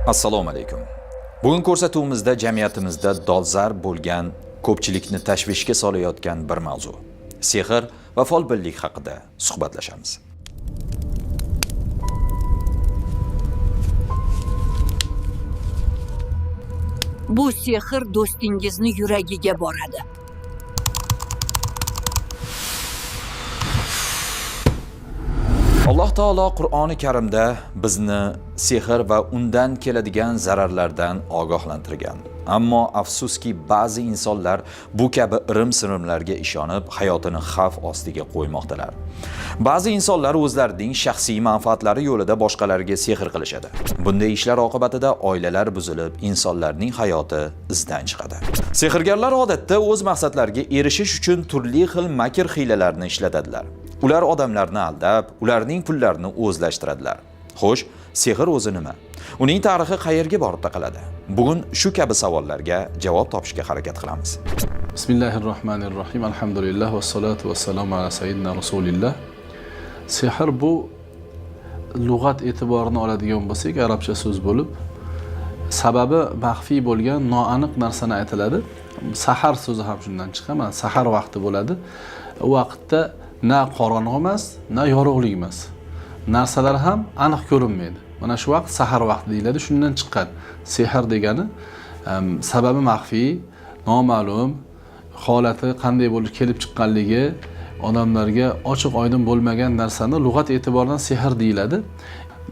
Assalomu alaykum. Bugun ko'rsatuvimizda jamiyatimizda dolzarb bo'lgan, ko'pchilikni tashvishga solayotgan bir mavzu: sehr va folbinlik haqida suhbatlashamiz. Bu sehr do'stingizni yuragiga boradi. Alloh taolo Qur'oni Karimda bizni sehr va undan keladigan zararlardan ogohlantirgan. Ammo afsuski ba'zi insonlar bu kabi irim-sirimlarga ishonib, hayotini xavf ostiga qo'ymoqdalar. Ba'zi insonlar o'zlarining shaxsiy manfaatlari yo'lida boshqalarga sehr qilishadi. Bunday ishlar oqibatida oilalar buzilib, insonlarning hayoti izdan chiqadi. Sehrgarlar odatda o'z maqsadlariga erishish uchun turli xil makr hiylalarni ishlatadilar. Ular odamlarni aldab, ularning pullarini o'zlashtiradilar. Xo'sh, sehr o'zi nima? Uning tarixi qayerga borib taqaladi? Bugun shu kabi savollarga javob topishga harakat qilamiz. Bismillahirrohmanirrohim. Alhamdulillah va salatu va salamu ala sayyidina rasulillah. Sehr bu lug'at e'tiborini oladigan bo'lsak, arabcha so'z bo'lib, sababi maxfiy bo'lgan noaniq narsani aytiladi. Sahar so'zi ham shundan chiqqan. Mana sahar vaqti bo'ladi. U vaqtda na qorong'i emas, na yorug'lik emas. Narsalar ham aniq ko'rinmaydi. Mana shu vaqt sahar vaqti deyiladi. Shundan chiqqan sehr degani sababi maxfiy, noma'lum, holati qanday bo'lib kelib chiqqanligi odamlarga ochiq oydin bo'lmagan narsani lug'at e'tiboridan sehr deyiladi.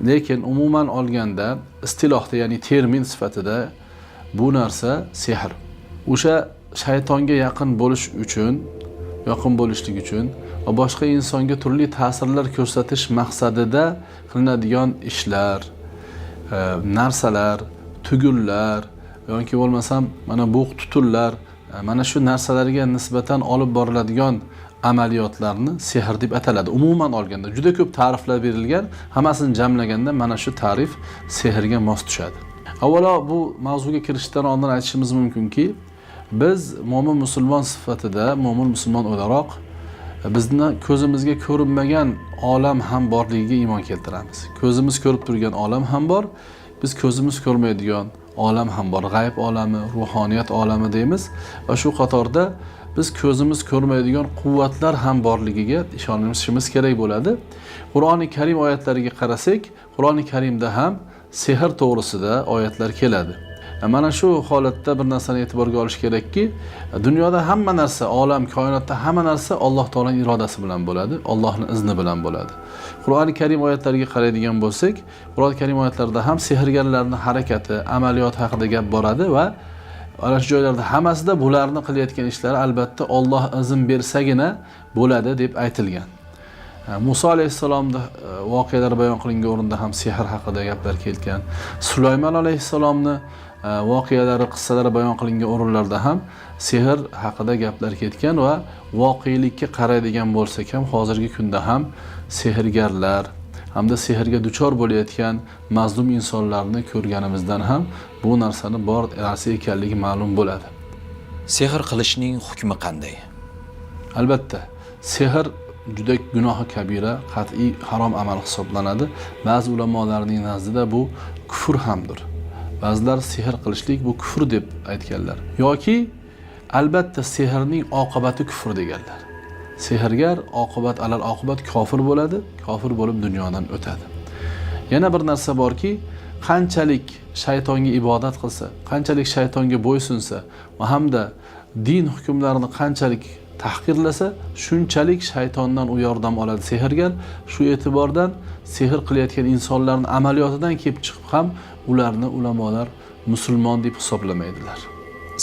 Lekin umuman olganda istilohda, ya'ni termin sifatida bu narsa sehr. O'sha shaytonga yaqin bo'lish uchun, yaqin bo'lishlik uchun va boshqa insonga turli ta'sirlar ko'rsatish maqsadida qilinadigan ishlar, narsalar, tugunlar yoki bo'lmasam mana bo'q tutunlar, mana shu narsalarga nisbatan olib boriladigan amaliyotlarni sehr deb ataladi. Umuman olganda juda ko'p ta'riflar berilgan, hammasini jamlaganda mana shu ta'rif sehrga mos tushadi. Avvalo bu mavzuga kirishdan oldin aytishimiz mumkinki, biz mo'min musulmon sifatida, mo'min musulmon o'laroq bizni ko'zimizga ko'rinmagan olam ham borligiga iymon keltiramiz. Ko'zimiz ko'rib turgan olam ham bor, biz ko'zimiz ko'rmaydigan olam ham bor. G'ayb olami, ruhoniyat olami deymiz va shu qatorda biz ko'zimiz ko'rmaydigan quvvatlar ham borligiga ishonishimiz kerak bo'ladi. Qur'oni Karim oyatlariga qarasak, Qur'oni Karimda ham sehr to'g'risida oyatlar keladi. Mana shu holatda bir narsani e'tiborga olish kerakki, dunyoda hamma narsa, olam, koinotda hamma narsa Alloh taolaning irodasi bilan bo'ladi, Allohning izni bilan bo'ladi. Qur'oni Karim oyatlariga qaraydigan bo'lsak, Qur'oni Karim oyatlarida ham sehrgarlarning harakati, amaliyoti haqida gap boradi va ana shu joylarda hammasida bularni qilayotgan ishlari albatta Alloh izn bersagina bo'ladi deb aytilgan. Musa alayhissalomning voqealari bayon qilingan o'rinda ham sehr haqida gaplar kelgan. Sulaymon alayhissalomning voqealari, qissalari bayon qilingan o'rinlarda ham sehr haqida gaplar ketgan va voqelikka qaraydigan bo'lsak ham hozirgi kunda ham sehrgarlar hamda sehrga duchor bo'layotgan mazlum insonlarni ko'rganimizdan ham bu narsani bor narsa ekanligi ma'lum bo'ladi. Sehr qilishning hukmi qanday? Albatta, sehr juda gunohi kabira, qat'iy harom amal hisoblanadi. Ba'zi ulamolarning nazdida bu kufr hamdir. Ba'zilar sehr qilishlik bu kufr deb aytganlar. Yoki albatta sehrning oqibati kufr deganlar. Sehrgar oqibat alal oqibat kofir bo'ladi, kofir bo'lib dunyodan o'tadi. Yana bir narsa borki, qanchalik shaytonga ibodat qilsa, qanchalik shaytonga bo'ysunsa va hamda din hukmlarini qanchalik tahqirlasa, shunchalik shaytondan u yordam oladi sehrgar. Shu e'tibordan sehr qilayotgan insonlarning amaliyotidan kelib chiqib ham ularni ulamolar musulmon deb hisoblamaydilar.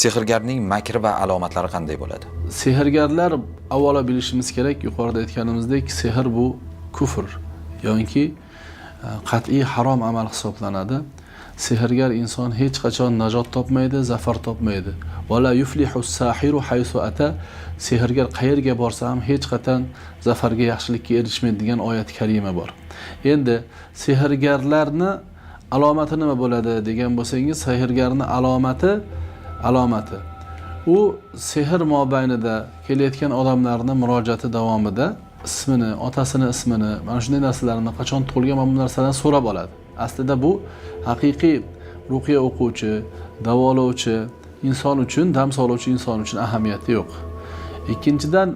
Sehrgarning makri va alomatlari qanday bo'ladi? Sehrgarlar avvalo bilishimiz kerak, yuqorida aytganimizdek, sehr bu kufr yoki qat'iy harom amal hisoblanadi. Sehrgar inson hech qachon najot topmaydi, zafar topmaydi. Va la yuflihu as-sahiru haythu ata. Sehrgar qayerga borsa ham hech qachon zafarga, yaxshilikka erishmaydi degan oyat karima bor. Endi sehrgarlarni alomati nima bo'ladi degan bo'lsangiz, sehrgarning alomati u sehr mobaynida kelayotgan odamlarning murojaati davomida ismini, otasini ismini, mana shunday narsalarni, qachon tug'ilgan, mana bu narsalarni so'rab oladi. Aslida bu haqiqiy Ruqya o'quvchi, davolovchi inson uchun, dam soluvchi inson uchun ahamiyati yo'q. Ikkinchidan,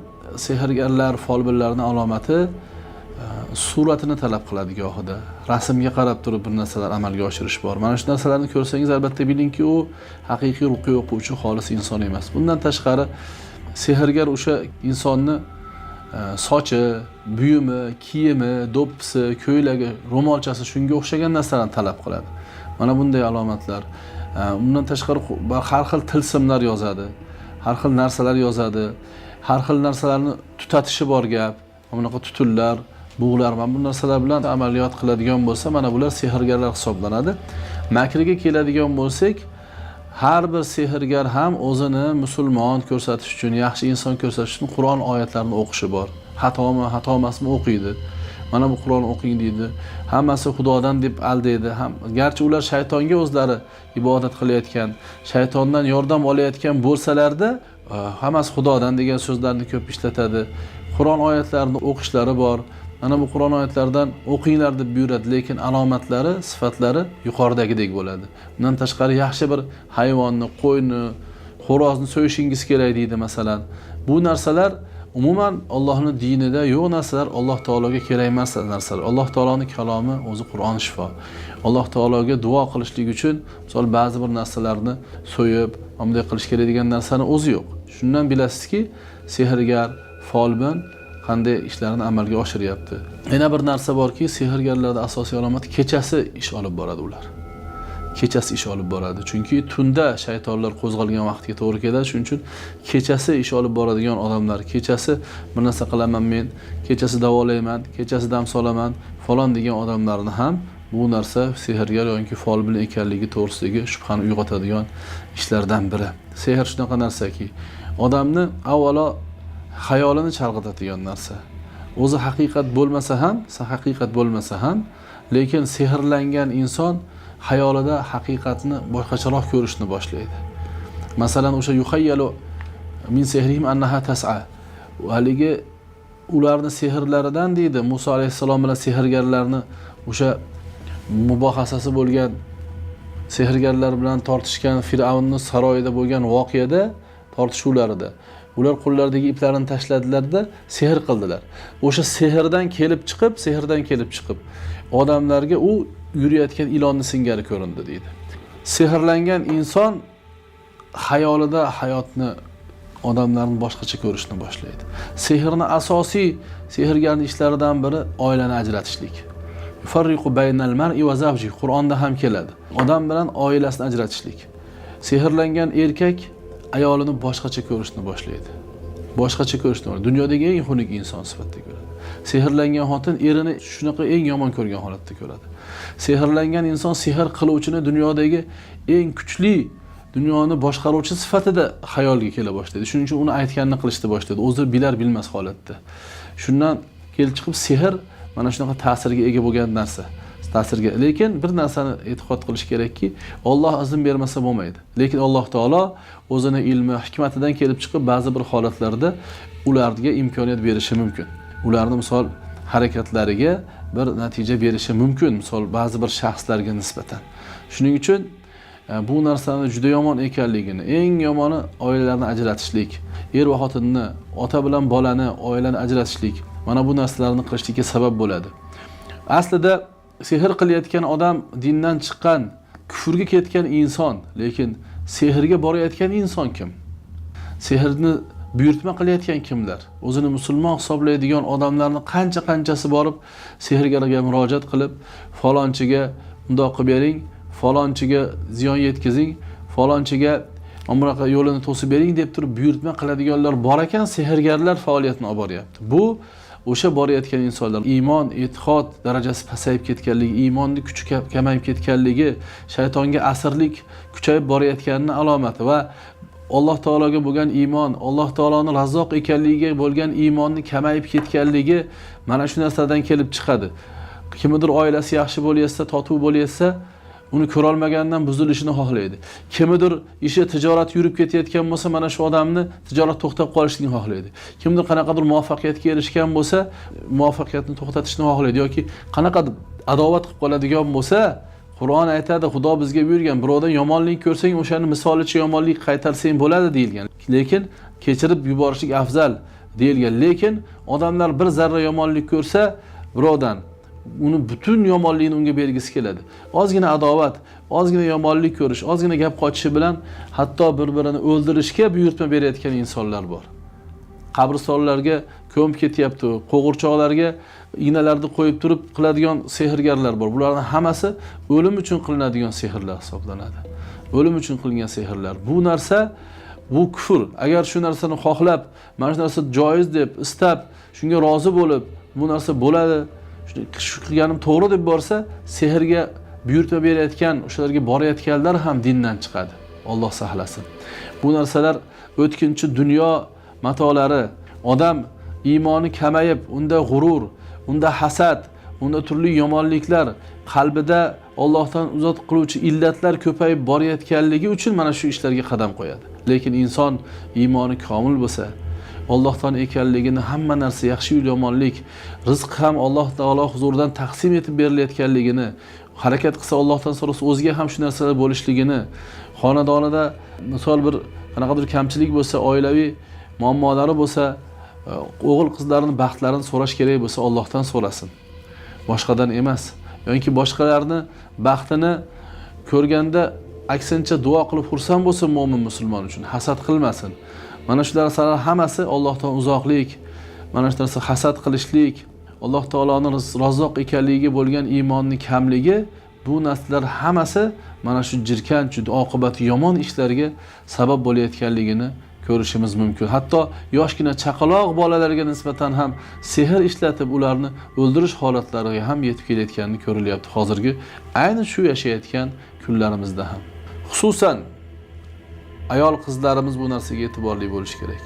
sehrgarlar, folbinlarning alomati suratini talab qiladi gohida. Rasmga qarab turib bir narsalar amalga oshirish bor. Mana shu narsalarni ko'rsangiz albatta bilingki, u haqiqiy ruqya o'quvchi xolis inson emas. Bundan tashqari sehrgar o'sha insonni sochi, buyumi, kiyimi, do'ppisi, ko'ylagi, ro'molchasi shunga o'xshagan narsalarni talab qiladi. Mana bunday alomatlar. Undan tashqari har xil tilsimlar yozadi, har xil narsalar yozadi, har xil narsalarni tutatishi bor gap. Bunaqa tutunlar, bug'lar, mana bu narsalar bilan amaliyot qiladigan bo'lsa, mana bular sehrgarlar hisoblanadi. Makriga keladigan bo'lsak, har bir sehrgar ham o'zini musulmon ko'rsatish uchun, yaxshi inson ko'rsatish uchun Qur'on oyatlarini o'qishi bor. Xatomi, xato emasmi o'qiydi. Mana bu Qur'on o'qing deydi. Hammasi Xudodan deb aldaydi. Ham garchi ular shaytonga o'zlari ibodat qilayotgan, shaytondan yordam olayotgan bo'lsalarda, hammasi Xudodan degan so'zlarni ko'p ishlatadi. Qur'on oyatlarini o'qishlari bor. Mana bu Qur'on oyatlaridan o'qinglar deb buyuradi, lekin alomatlari, sifatlari yuqoridagidek bo'ladi. Bundan tashqari yaxshi bir hayvonni, qo'yni, xo'rozni so'yishingiz kerak deydi masalan. Bu narsalar umuman Allohning dinida yo'q narsalar, Alloh taologa kerak emas narsalar. Alloh taoloning kalomi o'zi Qur'on shifo. Alloh taologa duo qilishlik uchun misol ba'zi bir narsalarni so'yib, bunday qilish kerak degan narsani o'zi yo'q. Shundan bilasizki, sehrgar, folbin qanday ishlarni amalga oshiryapti. Yana bir narsa borki, sehrgarlarda asosiy alomati kechasi ish olib boradi ular. Kechasi ish olib boradi. Chunki tunda shaytonlar qo'zg'algan vaqtga to'g'ri keladi. Shuning uchun kechasi ish olib boradigan odamlar, kechasi bir narsa qilaman men, kechasi davolayman, kechasi dam solaman falon degan odamlarni ham bu narsa sehrgar yoki folbin ekanligi to'g'risidagi shubhani uyg'otadigan ishlardan biri. Sehr shunaqa narsaki, odamni avvalo xayolini chalg'itadigan narsa. O'zi haqiqat bo'lmasa ham, haqiqat bo'lmasa ham, lekin sehrlangan inson xayolida haqiqatni boshqacharoq ko'rishni boshlaydi. Masalan, o'sha yuhayyalu min sehrihim annaha tas'a. Haligi ularni sehrlaridan deydi, Musa alayhissalom bilan sehrgarlarni o'sha mubohasasi bo'lgan, sehrgarlar bilan tortishgan Fir'avnning saroyida bo'lgan voqeada, tortishuvlarida ular qo'llaridagi iplarini tashladilar-da, sehr qildilar. O'sha sehrdan kelib chiqib, odamlarga u yurayotgan ilonni singari ko'rindi deydi. Sehrlangan inson xayolida hayotni, odamlarni boshqacha ko'rishni boshlaydi. Sehrni asosiy sehrgarning ishlaridan biri oilani ajratishlik. Yufarriqu baynal mar'i va zawjihi, Qur'onda ham keladi. Odam bilan oilasini ajratishlik. Sehrlangan erkak ayolini boshqacha ko'rishni boshlaydi. Boshqacha ko'rishni boshlaydi. Dunyodagi eng xunuk inson sifatida ko'radi. Sehrlangan xotin erini shunaqa eng yomon ko'rgan holatda ko'radi. Sehrlangan inson sehr qiluvchini dunyodagi eng kuchli, dunyoni boshqaruvchi sifatida xayolga kela boshlaydi. Shuning uchun uni aytganini qilishni boshlaydi. O'zi bilar bilmas holatda. Shundan kelib chiqib sehr mana shunaqa ta'sirga ega bo'lgan narsa. Ta'sirga. Lekin bir narsani e'tiqod qilish kerakki, Alloh izn bermasa bo'lmaydi. Lekin Alloh taolo o'zini ilmi, hikmatidan kelib chiqib ba'zi bir holatlarda ularga imkoniyat berishi mumkin. Ularni misol harakatlariga bir natija berishi mumkin, misol ba'zi bir shaxslarga nisbatan. Shuning uchun bu narsani juda yomon ekanligini, eng yomoni oilalarni ajratishlik, er va xotinni, ota bilan bolani, oilani ajratishlik, mana bu narsalarni qilishlikka sabab bo'ladi. Aslida sehr qilayotgan odam dindan chiqqan, kufrga ketgan inson, lekin sehrga borayotgan inson kim? Sehrni buyurtma qilayotgan kimlar? O'zini musulmon hisoblaydigan odamlarni qancha-qanchasi borib sehrgarga murojaat qilib, falonchiga bundoq qilib bering, falonchiga ziyon yetkazing, falonchiga bunaqa yo'lini to'sib bering deb turib buyurtma qiladiganlar bor ekan, sehrgarlar faoliyatini olib boryapti. Bu o'sha borayotgan insonlar iymon, e'tiqod darajasi pasayib ketganligi, iymonning kuchi kamayib ketganligi, shaytonga asirlik kuchayib borayotganining alomati va Alloh taologa bo'lgan iymon, Alloh taoloning Razzoq ekanligiga bo'lgan iymonning kamayib ketganligi mana shu narsadan kelib chiqadi. Kimnidir oilasi yaxshi bo'layotsa, totuv bo'layotsa, uni ko'ra olmagandan buzilishini xohlaydi. Kimnidir ishi, tijorat yurib ketayotgan bo'lsa, mana shu odamni tijorat to'xtab qolishini xohlaydi. Kimdir qanaqadir muvaffaqiyatga erishgan bo'lsa, muvaffaqiyatni to'xtatishni xohlaydi yoki qanaqadir adovat qilib qoladigan bo'lsa, Qur'on aytadi, Xudo bizga buyurgan, birovdan yomonlik ko'rsang, o'shani misolicha yomonlik qaytarsang bo'ladi deyilgan. Lekin kechirib yuborishlik afzal deyilgan. Lekin odamlar bir zarra yomonlik ko'rsa birovdan, uni butun yomonligini unga bergisi keladi. Ozgina adovat, ozgina yomonlik ko'rish, ozgina gap qochishi bilan hatto bir-birini o'ldirishga buyurtma berayotgan insonlar bor. Qabristonlarga ko'mib ketyapti, qo'g'irchoqlarga ignalarni qo'yib turib qiladigan sehrgarlar bor. Bularning hammasi o'lim uchun qilinadigan sehrlar hisoblanadi. O'lim uchun qilingan sehrlar. Bu narsa, bu kufr. Agar shu narsani xohlab, mana shu narsa joiz deb istab, shunga rozi bo'lib, bu narsa bo'ladi, shu qilganim to'g'ri deb borsa, sehrga buyurtma berayotgan, o'shalarga borayotganlar ham dindan chiqadi. Alloh saqlasin. Bu narsalar o'tkinchi dunyo matolari. Odam iymoni kamayib, unda g'urur, unda hasad, unda turli yomonliklar, qalbida Allohdan uzoq qiluvchi illatlar ko'payib borayotganligi uchun mana shu ishlarga qadam qo'yadi. Lekin inson iymoni komil bo'lsa, Allohdan ekanligini, hamma narsa yaxshi yo'l yomonlik, rizq ham Alloh taolo huzuridan taqsim etib berilayotganligini, harakat qilsa Allohdan so'rasa o'ziga ham shu narsalar bo'lishligini, xonadonida misol bir qanaqadir kamchilik bo'lsa, oilaviy muammolari bo'lsa, o'g'il qizlarning baxtlarini so'rash kerak bo'lsa Allohdan so'rasin. Boshqadan emas. Yoki boshqalarni baxtini ko'rganda aksincha duo qilib xursand bo'lsin mo'min musulmon uchun, hasad qilmasin. Mana shu narsalar hammasi Allohdan uzoqlik, mana shu narsa hasad qilishlik, Alloh taoloning razzoq ekanligiga bo'lgan iymonning kamligi, bu narsalar hammasi mana shu jirkanch, oqibati yomon ishlarga sabab bo'layotganligini ko'rishimiz mumkin. Hatto yoshgina chaqaloq bolalarga nisbatan ham sehr ishlatib ularni o'ldirish holatlariga ham yetib kelayotganini ko'rilyapti hozirgi ayni shu yashayotgan kunlarimizda ham. Xususan ayol qizlarimiz bu narsaga e'tiborli bo'lish kerak.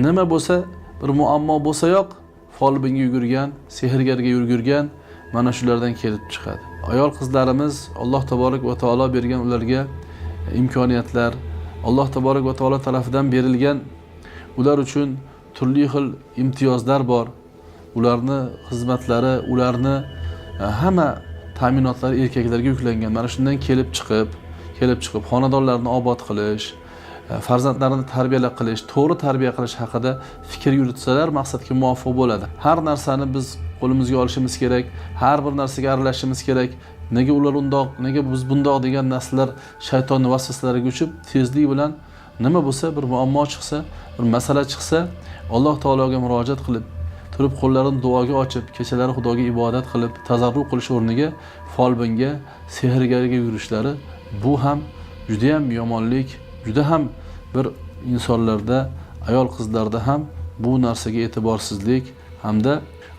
Nima bo'lsa, bir muammo bo'lsa-yoq, folbinga yugurgan, sehrgarga yugurgan mana shulardan kelib chiqadi. Ayol qizlarimiz Alloh taborak va taolo bergan ularga imkoniyatlar, Alloh taborak va taolo tarafidan berilgan ular uchun turli xil imtiyozlar bor. Ularni xizmatlari, ularni hamma ta'minotlari erkaklarga yuklangan. Mana shundan kelib chiqib xonadonlarni obod qilish, farzandlarini tarbiya qilish, to'g'ri tarbiya qilish haqida fikr yuritsalar maqsadga muvofiq bo'ladi. Har narsani biz qo'limizga olishimiz kerak, har bir narsaga aralashishimiz kerak. Nega ular undoq, nega biz bundoq degan narsalar shaytonning vasvasalariga uchib, tezlik bilan nima bo'lsa, bir muammo chiqsa, bir masala chiqsa, Alloh taologa murojaat qilib, turib qo'llarini duoga ochib, kechalari Xudoga ibodat qilib, tazarru qilish o'rniga folbinga, sehrgarga yurishlari, bu ham juda ham yomonlik, juda ham bir insonlarda, ayol qizlarda ham bu narsaga e'tiborsizlik hamda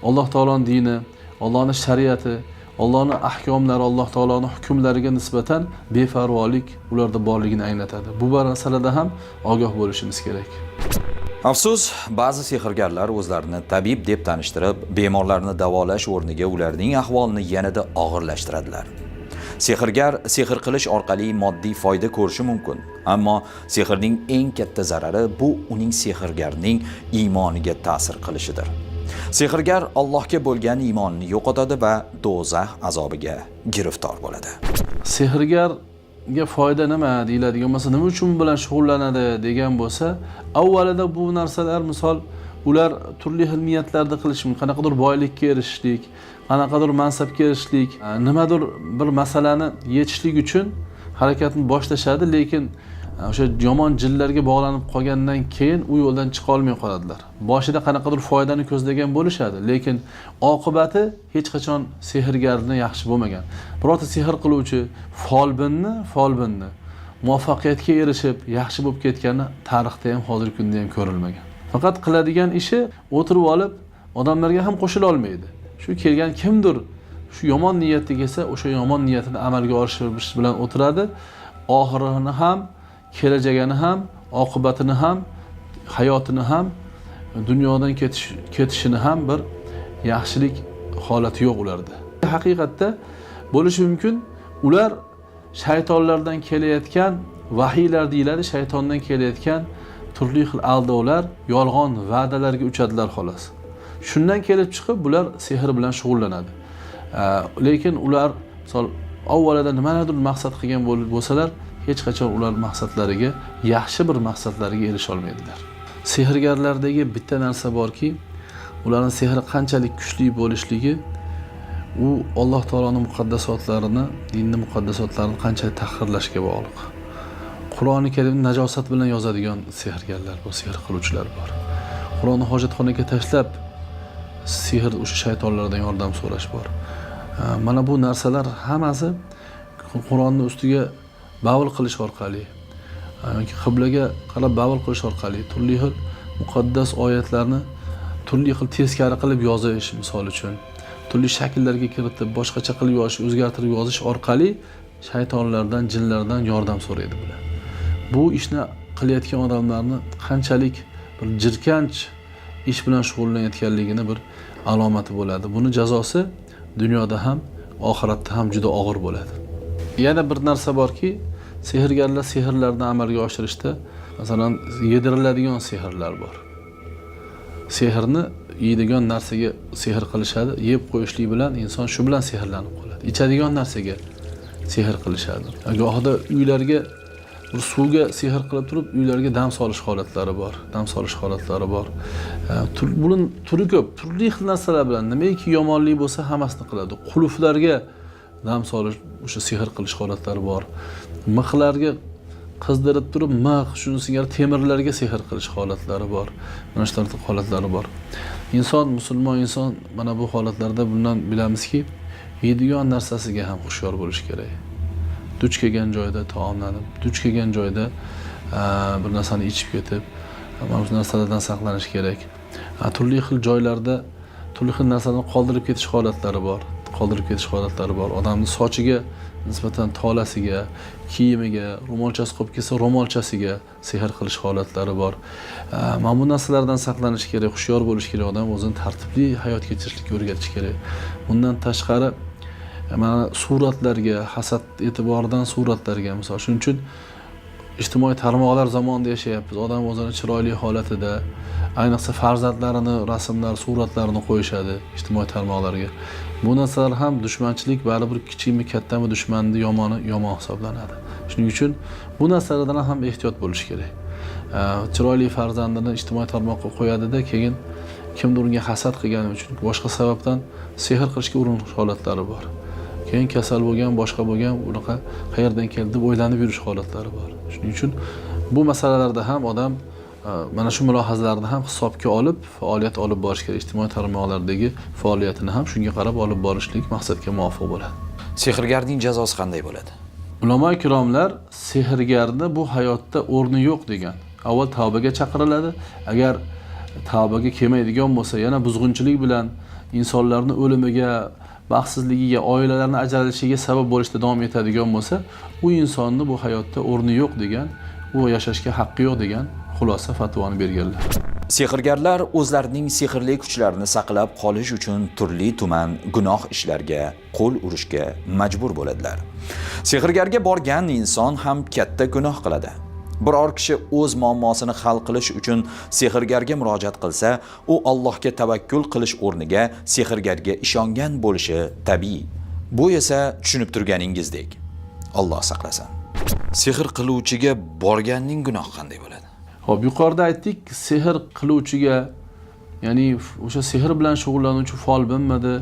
Alloh taoloning dini, Allohning shariati, Allohning ahkomlari, Alloh taoloning hukmlariga nisbatan beparvolik ularda borligini anglatadi. Bu masalada ham ogoh bo'lishimiz kerak. Afsus, ba'zi sehrgarlar o'zlarini tabib deb tanishtirib, bemorlarni davolash o'rniga ularning ahvolini yanada og'irlashtiradilar. Sehrgar sehr qilish orqali moddiy foyda ko'rishi mumkin, ammo sehrning eng katta zarari bu uning sehrgarning iymoniga ta'sir qilishidir. Sehrgar Allohga bo'lgan iymonini yo'qotadi va do'zax azobiga giriftor bo'ladi. Sehrgarga foyda nima deyiladigan bo'lsa, nima uchun bilan shug'ullanadi degan bo'lsa, avvalida bu narsalar misol ular turli xil niyatlarda qilishi mumkin. Qanaqadir boylikka erishishlik, qanaqadir mansabga erishishlik, nimadir bir masalani yechishlik uchun harakatni boshlashadi, lekin o'sha yomon jinlarga bog'lanib qolgandan keyin u yo'ldan chiqa olmay qoladilar. Boshida qanaqadir foydani ko'zlagan bo'lishadi, lekin oqibati hech qachon sehrgarni yaxshi bo'lmagan. Birorta sehr qiluvchi folbinni muvaffaqiyatga erishib yaxshi bo'lib ketgani tarixda ham, hozirgi kunda ham ko'rilmagan. Faqat qiladigan ishi o'tirib olib odamlarga ham qo'shila olmaydi. Shu kelgan kimdir shu yomon niyatda kelsa, o'sha yomon niyatini amalga oshirish bilan o'tiradi. Oxirini ham, kelajagini ham, oqibatini ham, hayotini ham, dunyodan ketishini ham bir yaxshilik holati yo'q ularda. Haqiqatda bo'lishi mumkin, ular shaytonlardan kelayotgan vahiylar deyiladi, shaytondan kelayotgan turli xil aldovlar, yolg'on va'dalarga uchadilar xolos. Shundan kelib chiqib bular sehr bilan shug'ullanadi. Lekin ular misol Avvalida nimalardir maqsad qilgan bo'lsalar, hech qachon ular maqsadlariga, yaxshi bir maqsadlariga erisha olmaydilar. Sehrgarlardagi bitta narsa borki, ularning sehri qanchalik kuchli bo'lishligi, u Alloh taoloning muqaddasotlarini, dinning muqaddasotlarini qanchalik tahqirlashga bog'liq. Qur'oni Karimni najosat bilan yozadigan sehrgarlar bor, sehr qiluvchilar bor. Qur'onni hojatxonaga tashlab sehr o'sha shaytonlardan yordam so'rash bor. Mana bu narsalar hammasi Qur'onni ustiga bavl qilish orqali yoki qiblaga qarab bavl qilish orqali turli xil muqaddas oyatlarni turli xil teskari qilib yozish, misol uchun turli shakllarga kiritib, boshqacha qilib yozish, o'zgartirib yozish orqali shaytonlardan, jinlardan yordam so'raydi bular. Bu ishni qilayotgan odamlarni qanchalik bir jirkanch ish bilan shug'ullanayotganligini bir alomati bo'ladi. Buni jazosi dunyoda ham, oxiratda ham juda og'ir bo'ladi. Yana bir narsa borki, sehrgarlar sehrlarni amalga oshirishda, masalan, yediriladigan sehrlar bor. Sehrni yeydigan narsaga sehr qilishadi, yeb qo'yishlik bilan inson shu bilan sehrlanib qoladi. Ichadigan narsaga sehr qilishadi. Gohida uylarga bir suvga sehr qilib turib, uylarga dam solish holatlari bor. Dam solish holatlari bor. Buning turi ko'p, turli xil narsalar bilan nimaiki yomonlik bo'lsa hammasini qiladi. Qulflarga dam solish, o'sha sehr qilish holatlari bor. Mixlarga qizdirib turib, mix, shuni singari temirlarga sehr qilish holatlari bor. Mana shu holatlari bor. Inson, musulmon inson mana bu holatlarda bundan bilamizki, yeydigan narsasiga ham hushyor bo'lish kerak. Duch kelgan joyda taomlanib, duch kelgan joyda bir narsani ichib ketib, mana shu narsalardan saqlanish kerak. Turli xil joylarda turli xil narsalarni qoldirib ketish holatlari bor. Qoldirib ketish holatlari bor. Odamning sochiga nisbatan tolasiga, kiyimiga, ro'molchasi qolib ketsa ro'molchasiga sehr qilish holatlari bor. Mana bu narsalardan saqlanish kerak, hushyor bo'lish kerak, odam o'zini tartibli hayot kechirishlikka o'rgatish kerak. Bundan tashqari mana suratlarga, hasad e'tiboridan suratlarga, misol shuning uchun ijtimoiy tarmoqlar zamonida yashayapmiz. Odam o'zini chiroyli holatida, ayniqsa farzandlarini rasmlar, suratlarini qo'yishadi ijtimoiy tarmoqlarga. Bu narsalar ham dushmanchilik, baribir kichikmi, kattami dushmanni yomoni yomon hisoblanadi. Shuning uchun bu narsalardan ham ehtiyot bo'lish kerak. Chiroyli farzandini ijtimoiy tarmoqqa qo'yadida, keyin kimdir unga hasad qilgani uchun, boshqa sababdan sehr qilishga urinish holatlari bor. Keyin kasal bo'lgan, boshqa bo'lgan, bunaqa qayerdan keldi deb o'ylanib yurish holatlari bor. Shuning uchun bu masalalarda ham odam mana shu mulohazalarni ham hisobga olib faoliyat olib borish kerak. Ijtimoiy tarmoqlardagi faoliyatini ham shunga qarab olib borishlik maqsadga muvofiq bo'ladi. Sehrgarning jazosi qanday bo'ladi? Ulamo ikromlar sehrgarni bu hayotda o'rni yo'q degan. Avval tavbaga chaqiriladi. Agar tavbaga kelmaydigan bo'lsa, yana buzg'unchilik bilan insonlarning o'limiga, baxtsizligiga, oilalarning ajralishiga sabab bo'lishda davom etadigan bo'lsa, u insonni bu hayotda o'rni yo'q degan, u yashashga haqqi yo'q degan xulosa fatvoni berganlar. Sehrgarlar o'zlarining sehrli kuchlarini saqlab qolish uchun turli tuman gunoh ishlarga qo'l urishga majbur bo'ladilar. Sehrgarga borgan inson ham katta gunoh qiladi. Biror kishi o'z muammosini hal qilish uchun sehrgarga murojaat qilsa, u Allohga tavakkul qilish o'rniga sehrgarga ishongan bo'lishi tabiiy. Bu esa tushunib turganingizdek. Alloh saqlasin. Sehr qiluvchiga borganning gunohi qanday bo'ladi? Xo'p, yuqorida aytdik, sehr qiluvchiga, ya'ni o'sha sehr bilan shug'ullanuvchi folbinmidi,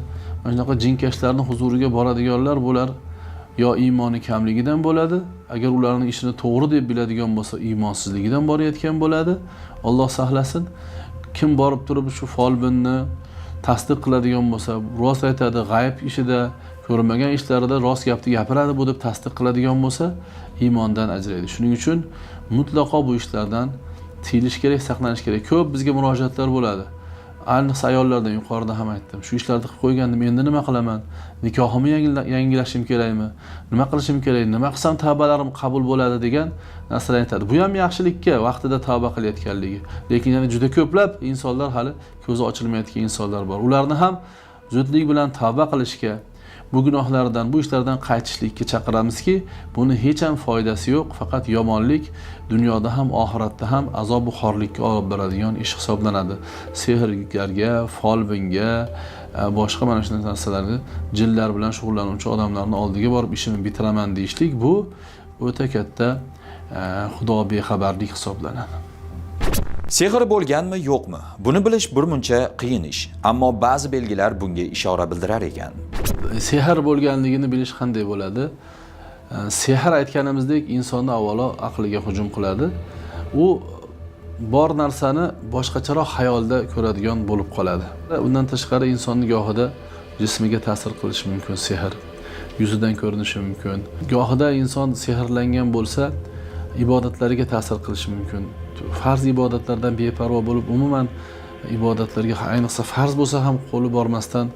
mana shunaqa jinkashlarning huzuriga boradiganlar bular yo iymoni kamligidan bo'ladi, agar ularning ishini to'g'ri deb biladigan bo'lsa, iymonsizligidan borayotgan bo'ladi. Alloh saqlasin. Kim borib turib shu folbinni tasdiq qiladigan bo'lsa, rost aytadi, g'ayb ishida, ko'rinmagan ishlarida rost gapni gapiradi bu deb tasdiq qiladigan bo'lsa, iymondan ajraydi. Shuning uchun mutlaqo bu ishlardan tiyilish kerak, saqlanish kerak. Ko'p bizga murojaatlar bo'ladi. Ayniqsa ayollardan, yuqorida ham aytdim. Shu ishlarni qilib qo'ygandim, endi nima qilaman? Nikohimni yangilashim kerakmi? Nima qilishim kerak? Nima qilsam tavbalarim qabul bo'ladi degan narsalarni aytadi. Bu ham yaxshilikka vaqtida tavba qilayotganligi. Lekin yana juda ko'plab insonlar hali ko'zi ochilmayotgan insonlar bor. Ularni ham zudlik bilan tavba qilishga, bu gunohlardan, bu ishlardan qaytishlikka chaqiramizki, buni hech ham foydasi yo'q, faqat yomonlik dunyoda ham, oxiratda ham azob va xorlikka olib boradigan ish hisoblanadi. Sehrgarga, folbinga, boshqa mana shunday narsalarni, jinlar bilan shug'ullanuvchi odamlarni oldiga borib ishimni bitiraman deyishlik bu o'ta katta xudo bexabarlik hisoblanadi. Sehr bo'lganmi, yo'qmi? Buni bilish birmuncha qiyin ish, ammo ba'zi belgilar bunga ishora bildirar ekan. Sehr bo'lganligini bilish qanday bo'ladi? Sehr aytganimizdek insonni avvalo aqliga hujum qiladi. U bor narsani boshqacharoq xayolda ko'radigan bo'lib qoladi. Undan tashqari insonni gohida jismiga ta'sir qilishi mumkin sehr. Yuzidan ko'rinishi mumkin. Gohida inson sehrlangan bo'lsa, ibodatlariga ta'sir qilishi mumkin. Farz ibodatlardan beparvo bo'lib, umuman ibodatlarga, ayniqsa farz bo'lsa ham qo'li bormasdan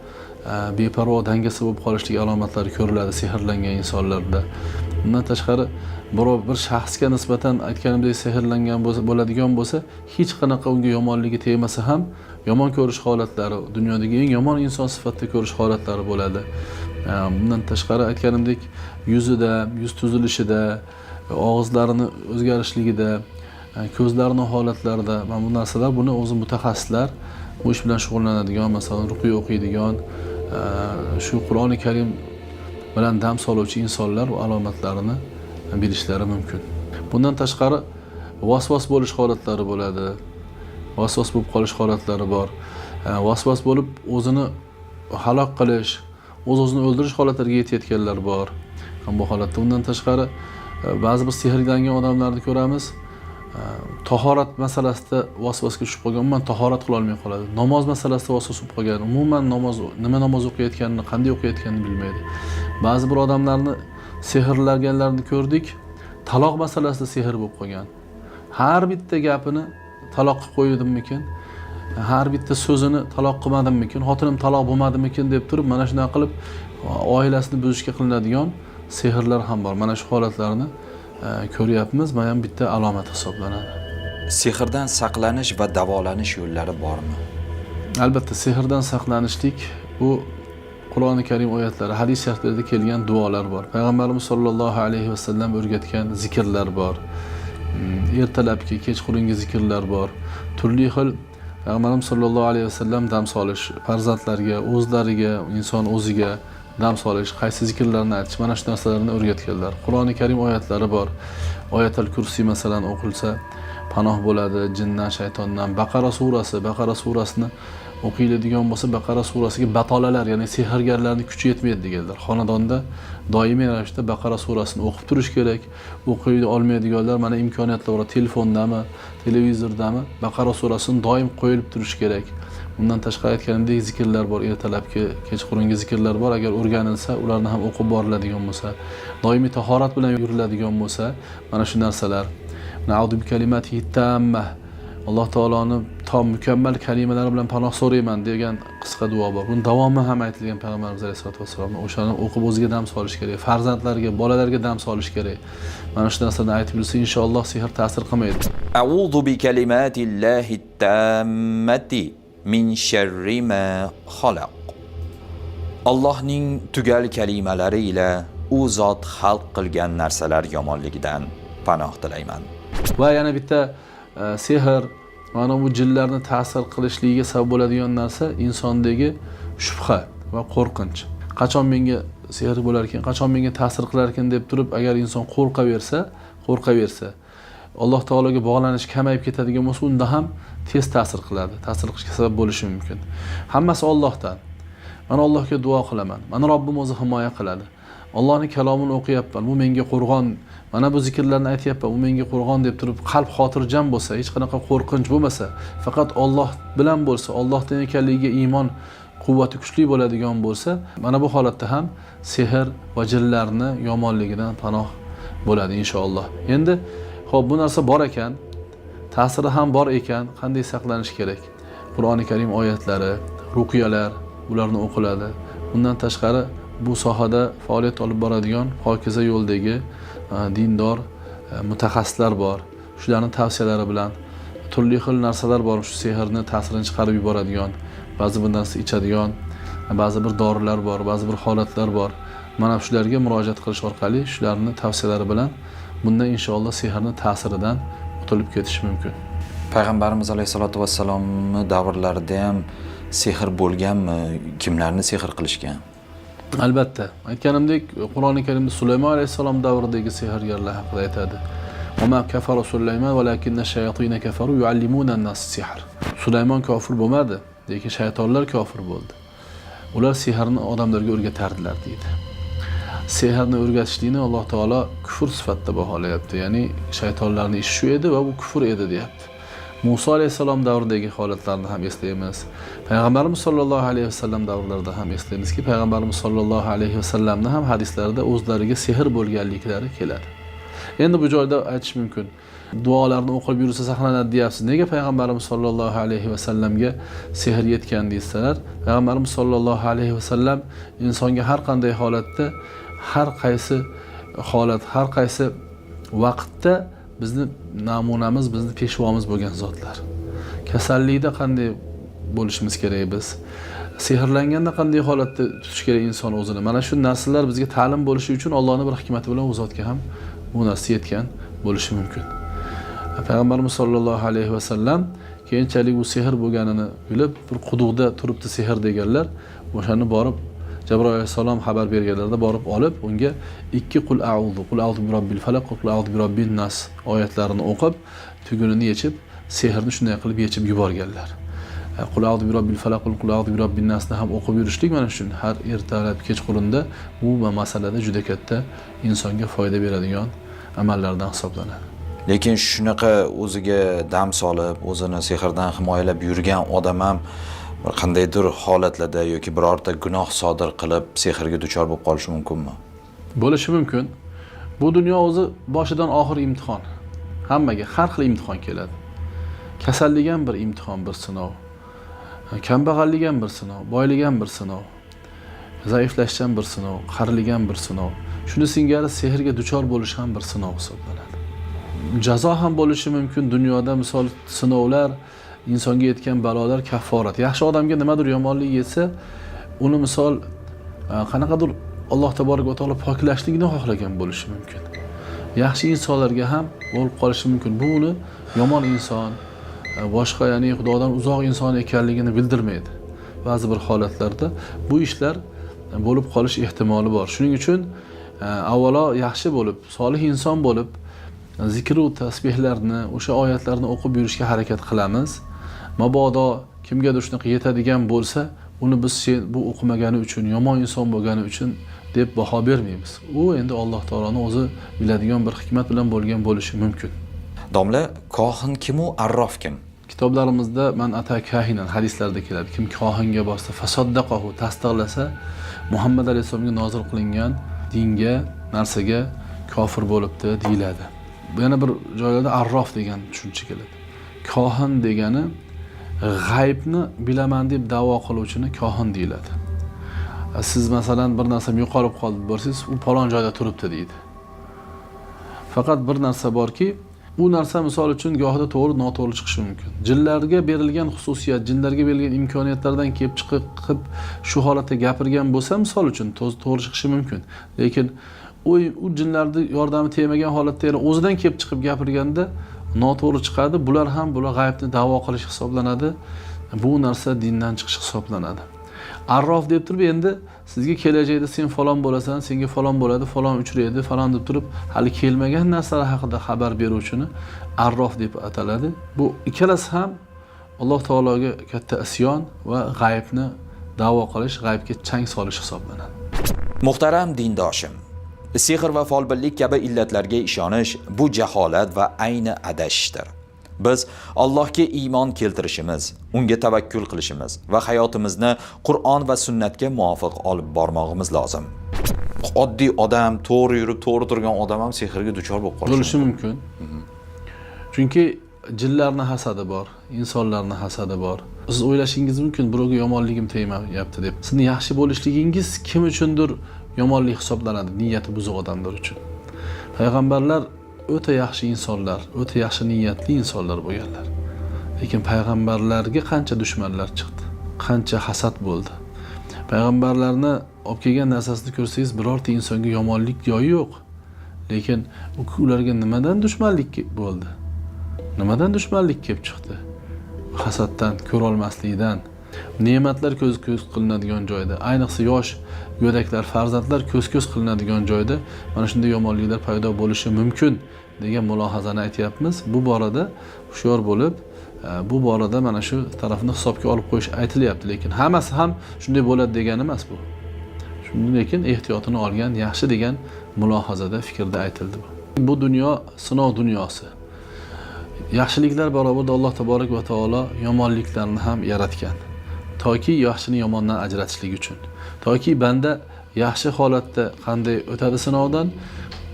beparvo, dangasa bo'lib qolishlik alomatlari ko'riladi sehrlangan insonlarda. Undan tashqari biror bir shaxsga nisbatan aytganimdek sehrlangan bo'lsa, bo'ladigan bo'lsa, hech qanaqa unga yomonligi tegmasa ham yomon ko'rish holatlari, dunyodagi eng yomon inson sifatida ko'rish holatlari bo'ladi. Bundan tashqari aytganimdek yuzida, yuz tuzilishida, og'izlarini o'zgarishligida, ko'zlarini holatlarida, mana bu narsalar, buni o'zi mutaxassislar, bu ish bilan shug'ullanadigan, masalan, ruqya o'qiydigan, shu Qur'oni Karim bilan dam soluvchi insonlar bu alomatlarini bilishlari mumkin. Bundan tashqari vasvas bo'lish holatlari bo'ladi. Vasvas bo'lib qolish holatlari bor. Vasvas bo'lib o'zini halok qilish, o'z-o'zini o'ldirish holatlariga yetayotganlar bor. Ham bu holatda undan tashqari ba'zi bir sehrlangan odamlarni ko'ramiz. Tahorat masalasida vasvasga tushib qolgan, umuman tahorat qila olmay qoladi. Namoz masalasida vasvas bo'lib qolgan, umuman namoz, nima namoz o'qiyotganini, qanday o'qiyotganini bilmaydi. Ba'zi bir odamlarni sehrlanganlarini ko'rdik, taloq masalasida sehr bo'lib qolgan. Har bitta gapini taloq qilib qo'ydimmikin, har bitta so'zini taloq qilmadimmikin, xotinim taloq bo'lmadimikin deb turib, mana shunday qilib oilasini buzishga qilinadigan sehrlar ham bor. Mana shu holatlarni ko'ryapmiz. Mana ham bitta alomat hisoblanadi. Sehrdan saqlanish va davolanish yo'llari bormi? Albatta, sehrdan saqlanishlik bu Qur'oni Karim oyatlari, hadis shariflarda kelgan duolar bor. Payg'ambarimiz sollallohu alayhi vasallam o'rgatgan zikrlar bor. Ertalabki, kechqurungi zikrlar bor. Turli xil Payg'ambarimiz sollallohu alayhi vasallam dam solish, farzandlarga, o'zlariga, inson o'ziga dam solish, qaysi zikrlarni aytish, mana shu narsalarni o'rgatganlar. Qur'oni Karim oyatlari bor. Oyatul Kursi masalan o'qilsa panoh bo'ladi jindan, shaytondan. Baqara surasi, Baqara surasini o'qiydigan bo'lsa, Baqara surasiga batolalar, ya'ni sehrgarlarning kuchi yetmaydi deganlar. Xonadonda doimiy ravishda Baqara surasini o'qib turish kerak. O'qiy olmaydiganlar mana imkoniyatlar bor, telefondami, televizordami Baqara surasini doim qo'yilib turish kerak. Undan tashqari aytganimdek zikrlar bor, ertalabki, kechqurungi zikrlar bor. Agar o'rganilsa, ularni ham o'qib boriladigan bo'lsa, doimiy tahorat bilan yuriladigan bo'lsa, mana shu narsalar. Na'udhu bi kalimatihi tammah. Alloh taoloni tom mukammal kalimalari bilan panoh so'rayman degan qisqa duo bor. Buni davomi ham aytilgan Payg'ambarimiz alayhisolatu vassalomning. O'shani o'qib o'ziga dam solish kerak, farzandlarga, bolalarga dam solish kerak. Mana shu narsani aytib yursa inshaalloh sehr ta'sir qilmaydi. A'udhu bi kalimatillahi tammati min sharri ma xalaq. Allohning tugal kalimalari ila u zot xalq qilgan narsalar yomonligidan panoh tilayman. Va yana bitta sehr, mana bu jinlarni ta'sir qilishligiga sabab bo'ladigan narsa insondagi shubha va qo'rqinch. Qachon menga sehr bo'lar ekan, qachon menga ta'sir qilar ekan deb turib, agar inson qo'rqaversa, Alloh taologa bog'lanish kamayib ketadigan bo'lsa, unda ham tez ta'sir qiladi. Ta'sir qilishga sabab bo'lishi mumkin. Hammasi Allohdan. Mana Allohga duo qilaman. Mana Robbim o'zi himoya qiladi. Allohning kalomini o'qiyapman, bu menga qo'rg'on. Mana bu zikrlarni aytyapman, bu menga qo'rg'on deb turib qalb xotirjam bo'lsa, hech qanaqa qo'rqinch bo'lmasa, faqat Alloh bilan bo'lsa, Allohdan ekanligiga iymon quvvati kuchli bo'ladigan bo'lsa, mana bu holatda ham sehr va jinlarni yomonligidan panoh bo'ladi inshaalloh. Endi xo'p, bu narsa bor ekan, ta'siri ham bor ekan, qanday saqlanish kerak? Qur'oni Karim oyatlari, ruqyalar, ularni o'qiladi. Bundan tashqari bu sohada faoliyat olib boradigan pokiza yo'ldagi dindor mutaxassislar bor. Shularning tavsiyalari bilan turli xil narsalar bor, shu sehrni ta'sirini chiqarib yuboradigan, ba'zi bir narsa ichadigan, ba'zi bir dorilar bor, ba'zi bir holatlar bor. Mana shularga murojaat qilish orqali shularning tavsiyalari bilan bundan inshaalloh sehrni ta'siridan qutulib ketish mumkin. Payg'ambarimiz alayhisolatu vassalomning davrlarida ham Sehr bo'lganmi? Kimlarni sehr qilishgan? Albatta, aytganimdek, Qur'oni Karimda Sulaymon alayhissalom davridagi sehrgarlar haqida aytadi. "Va kafara Sulaymon valakinna shayatina kafaru yuallimuna an-nas sihr." Sulaymon kofir bo'lmadi, lekin shaytonlar kofir bo'ldi. Ular sehrni odamlarga o'rgatardilar deydi. Sehrni o'rgatishlikni Alloh taolo kufr sifatida baholayapti. Ya'ni shaytonlarning ishi shu edi va bu kufr edi deyapti. Musa alayhissalom davridagi holatlarni ham eslaymiz. Payg'ambarimiz sollallohu alayhi vasallam davrlarida ham eslaymizki, payg'ambarimiz sollallohu alayhi vasallamni ham hadislarida o'zlariga sehr bo'lganliklari keladi. Endi bu joyda aytish mumkin, duolarni o'qib yursa saqlanadi deyapsiz. Nega payg'ambarimiz sollallohu alayhi vasallamga sehr yetgan deysalar? Payg'ambarimiz sollallohu alayhi vasallam insonga har qanday holatda, har qaysi holat, har qaysi vaqtda bizni namunamiz, bizni peshvomiz bo'lgan zotlar. Kasallikda qanday bo'lishimiz kerak biz? Sehrlanganda qanday holatda tutish kerak inson o'zini? Mana shu narsalar bizga ta'lim bo'lishi uchun Allohning bir hikmati bilan u zotga ham bu narsa yetgan bo'lishi mumkin. Payg'ambarimiz sollallohu alayhi vasallam keyinchalik u sehr bo'lganini bilib, bir quduqda turibdi sehr deganlar, o'shani borib Jabroil alayhissalom xabar berganlarida borib olib, unga 2 qul a'udhu, qul a'udhu bi robbil falaq, qul a'udhu bi robbin nas oyatlarini o'qib, tugunini yechib, sehrni shunday qilib yechib yuborganlar. Qul a'udhu bi robbil falaq, qul a'udhu bi robbin nasni ham o'qib yurishlik mana shu har ertalab kechqurunda bu masalada juda katta insonga foyda beradigan amallardan hisoblanadi. Lekin shunaqa o'ziga dam solib, o'zini sehrdan himoyalab yurgan odam ham bir qandaydir holatlarda yoki birorta gunoh sodir qilib sehrga duchor bo'lib qolishi mumkinmi? Bo'lishi mumkin. Bu dunyo o'zi boshidan oxir imtihon. Hammaga har xil imtihon keladi. Kasallik ham bir imtihon, bir sinov. Kambag'allik ham bir sinov, boylik ham bir sinov. Zaiflashish ham bir sinov, qarilik ham bir sinov. Shuni singari sehrga duchor bo'lish ham bir sinov hisoblanadi. Jazo ham bo'lishi mumkin dunyoda, misol sinovlar, insonga yetgan balolar kafforat. Yaxshi odamga nimadir yomonlik yetsa, uni misol qanaqadir Alloh taborak va taolo poklashlikni xohlagan bo'lishi mumkin. Yaxshi insonlarga ham bo'lib qolishi mumkin. Bu uni yomon inson, boshqa, ya'ni Xudodan uzoq inson ekanligini bildirmaydi. Ba'zi bir holatlarda bu ishlar bo'lib qolish ehtimoli bor. Shuning uchun avvalo yaxshi bo'lib, solih inson bo'lib, zikr va tasbihlarni, o'sha oyatlarni o'qib yurishga harakat qilamiz. Mabodo kimgadir shunaqa yetadigan bo'lsa, uni biz sen bu o'qimagani uchun, yomon inson bo'lgani uchun deb baho bermaymiz. U endi Alloh taoloning o'zi biladigan bir hikmat bilan bo'lgan bo'lishi mumkin. Domla, kohin kim u, arrof kim? Kitoblarimizda man ata kahinan hadislarda keladi. Kim kohinga borsa, fasaddaqahu, tasdiqlasa, Muhammad alayhissalomga nozil qilingan dinga, narsaga kofir bo'libdi deyiladi. Yana bir joylarda arrof degan tushuncha keladi. Kohin degani g'aybni bilaman deb da'vo qiluvchini kohin deyiladi. Siz masalan bir narsam yo'qolib qoldi borsangiz, u falon joyda turibdi deydi. Faqat bir narsa borki, u narsa misol uchun gohida to'g'ri, noto'g'ri chiqishi mumkin. Jinlarga berilgan xususiyat, jinlarga berilgan imkoniyatlardan kelib chiqib shu holatda gapirgan bo'lsa, misol uchun to'g'ri chiqishi mumkin. Lekin u jinlarning yordami tegmagan holatda yana o'zidan kelib chiqib gapirganda noto'g'ri chiqadi. Bular ham g'aybni da'vo qilish hisoblanadi. Bu narsa dindan chiqish hisoblanadi. Arrof deb turib endi sizga kelajakda sen falon bo'lasan, senga falon bo'ladi, falon uchraydi, falon deb turib hali kelmagan narsalar haqida xabar beruvchini arrof deb ataladi. Bu ikkalasi ham Alloh taologa katta isyon va g'aybni da'vo qilish, g'aybga chang solish hisoblanadi. Muhtaram dindoshim, sehr va folbinlik kabi illatlarga ishonish bu jaholat va ayni adashishdir. Biz Allohga iymon keltirishimiz, unga tavakkul qilishimiz va hayotimizni Qur'on va sunnatga muvofiq olib bormog'imiz lozim. Oddiy odam, to'g'ri yurib, to'g'ri turgan odam ham sehrga duchor bo'lib qolishi bo'lishi mumkin. Chunki jinlarning hasadi bor, insonlarning hasadi bor. Siz o'ylashingiz mumkin, birovga yomonligim tegmayapti deb. Sizning yaxshi bo'lishligingiz kim uchundir yomonlik hisoblanadi, niyati buzuq odamlar uchun. Payg'ambarlar o'ta yaxshi insonlar, o'ta yaxshi niyatli insonlar bo'lganlar. Lekin payg'ambarlarga qancha dushmanlar chiqdi, qancha hasad bo'ldi. Payg'ambarlarni olib kelgan narsasini ko'rsangiz, birorta insonga yomonlik joyi yo'q. Lekin ularga nimadan dushmanlik bo'ldi? Nimadan dushmanlik kelib chiqdi? Hasaddan, ko'ra olmaslikdan. Ne'matlar ko'z-ko'z qilinadigan joyda, ayniqsa yosh go'daklar, farzandlar ko'z-ko'z qilinadigan joyda mana shunday yomonliklar paydo bo'lishi mumkin degan mulohazani aytyapmiz. Bu borada hushyor bo'lib, bu borada mana shu tarafini hisobga olib qo'yish aytilyapti, lekin hammasi ham shunday bo'ladi degani emas bu. Lekin ehtiyotini olgan yaxshi degan mulohazada, fikrda aytildi bu. Bu dunyo sinov dunyosi. Yaxshiliklar barobarida Alloh taborak va taolo yomonliklarni ham yaratgan. Toki yaxshini yomondan ajratishlik uchun. Toki banda yaxshi holatda qanday o'tadi sinovdan,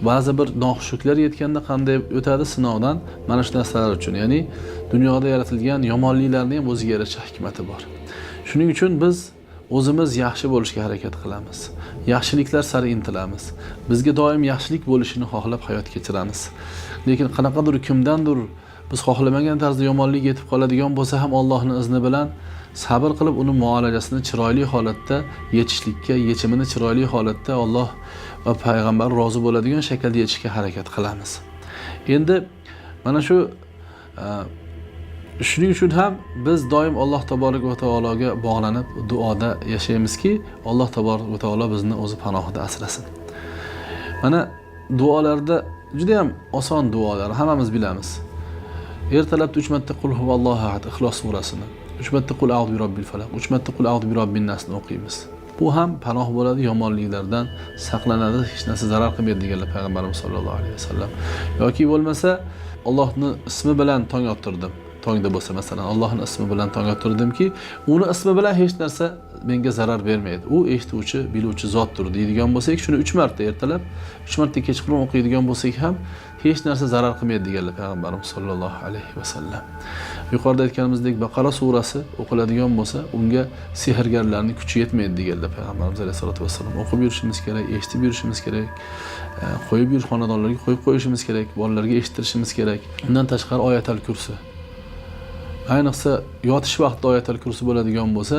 ba'zi bir noxushliklar yetganda qanday o'tadi sinovdan, mana shu narsalar uchun. Ya'ni dunyoda yaratilgan yomonliklarning ham o'ziga yarasha hikmati bor. Shuning uchun biz o'zimiz yaxshi bo'lishga harakat qilamiz. Yaxshiliklar sari intilamiz. Bizga doim yaxshilik bo'lishini xohlab hayot kechiramiz. Lekin qanaqadir kimdandir biz xohlamagan tarzda yomonlik yetib qoladigan bo'lsa ham Allohning izni bilan sabr qilib uni muolajasini chiroyli holatda yechishlikka, yechimini chiroyli holatda Alloh va payg'ambar rozi bo'ladigan shaklda yechishga harakat qilamiz. Endi mana shu shuning uchun ham biz doim Alloh taborak va taologa bog'lanib duoda yashaymizki, Alloh taborak va taolo bizni o'zi panohida asrasin. Mana duolarda juda ham oson duolar, hammamiz bilamiz. Ertalabda 3 marta qul huvallohu ahad Ixlos surasini, 3 marta qul a'udhu birobbil falaq, 3 marta qul a'udhu birobbin nasni o'qiymiz. Bu ham panoh bo'ladi, yomonliklardan saqlanadi, hech narsa zarar qilmaydi deganlar payg'ambarimiz sollallohu alayhi vasallam. Yoki bo'lmasa Allohning ismi bilan tong ottirdim. Tongda bo'lsa masalan Allohning ismi bilan tong ottirdimki, uni ismi bilan hech narsa menga zarar bermaydi. U eshituvchi, biluvchi zotdir deydigan bo'lsak, shuni 3 marta ertalab, 3 marta kechqurun o'qiydigan bo'lsak ham hech narsa zarar qilmaydi deganlar payg'ambarimiz sollallohu alayhi vasallam. Yuqorida aytganimizdek Baqara surasi o'qiladigan bo'lsa, unga sehrgarlarning kuchi yetmaydi deganlar payg'ambarimiz alayhisolatu vasallam. O'qib yurishimiz kerak, eshitib yurishimiz kerak, qo'yib yurish xonadonlarga qo'yib qo'yishimiz kerak, bolalarga eshittirishimiz kerak. Undan tashqari oyatal kursi. Ayniqsa yotish vaqtida oyatal kursi bo'ladigan bo'lsa,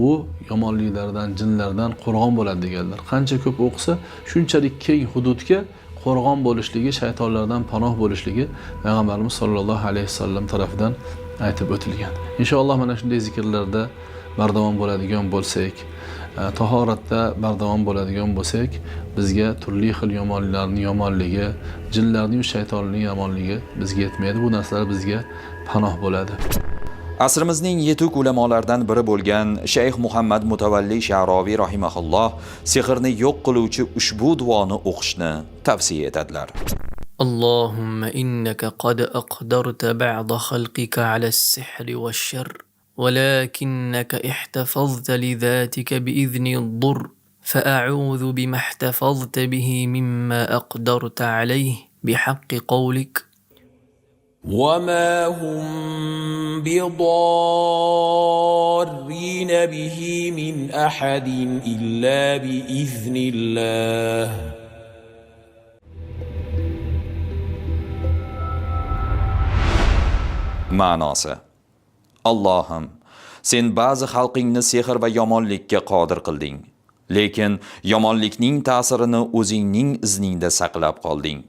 u yomonliklardan, jinlardan qo'rg'on bo'ladi deganlar. Qancha ko'p o'qisa, shunchalik keng hududga qo'rg'on bo'lishligi, shaytonlardan panoh bo'lishligi payg'ambarimiz sollallohu alayhi vasallam tarafidan aytib o'tilgan. Inshaalloh mana shunday zikrlarda bardavom bo'ladigan bo'lsak, tahoratda bardavom bo'ladigan bo'lsak, bizga turli xil yomonliklarning yomonligi, jinlarning shaytonning yomonligi bizga yetmaydi. Bu narsalar bizga panoh bo'ladi. Asrimizning yetuk ulamolaridan biri bo'lgan Shayx Muhammad Mutavalli Sha'roviy rahimahulloh sehrni yo'q qiluvchi ushbu duoni o'qishni tavsiya etadilar. Allohumma innaka qad aqdarta ba'da xalqika 'ala as-sihri wash-sharr, walakinnaka ihtafazta li dhatika bi idhni ad-durr, fa'a'udhu bima ihtafazta bihi mimma aqdarta 'alayhi bihaqqi qawlik. وما هم بضارين به من أحد إلا بإذن الله. Ma'nosi: Allohim, sen ba'zi xalqingni sehr va yomonlikka qodir qilding, lekin yomonlikning ta'sirini o'zingning izningda saqlab qolding.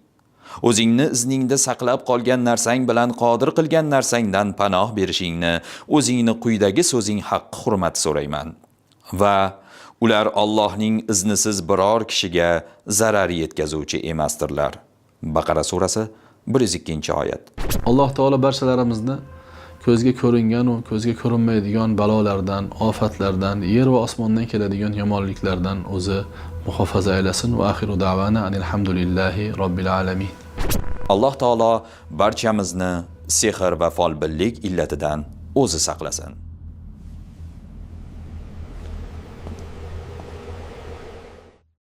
O'zingni izningda saqlab qolgan narsang bilan qodir qilgan narsangdan panoh berishingni o'zingni quyidagi so'zing haqqi hurmat so'rayman. Va ular Allohning iznisiz biror kishiga zarar yetkazuvchi emasdirlar. Baqara surasi 102-oyat. Alloh taolo barchalarimizni ko'zga ko'ringan va ko'zga ko'rinmaydigan balolardan, ofatlardan, yer va osmondan keladigan yomonliklardan o'zi muhofaza aylasin. Va axiru da'vana anilhamdulillahi robbil alamin. Alloh taolo barchamizni sehr va folbinlik illatidan o'zi saqlasin.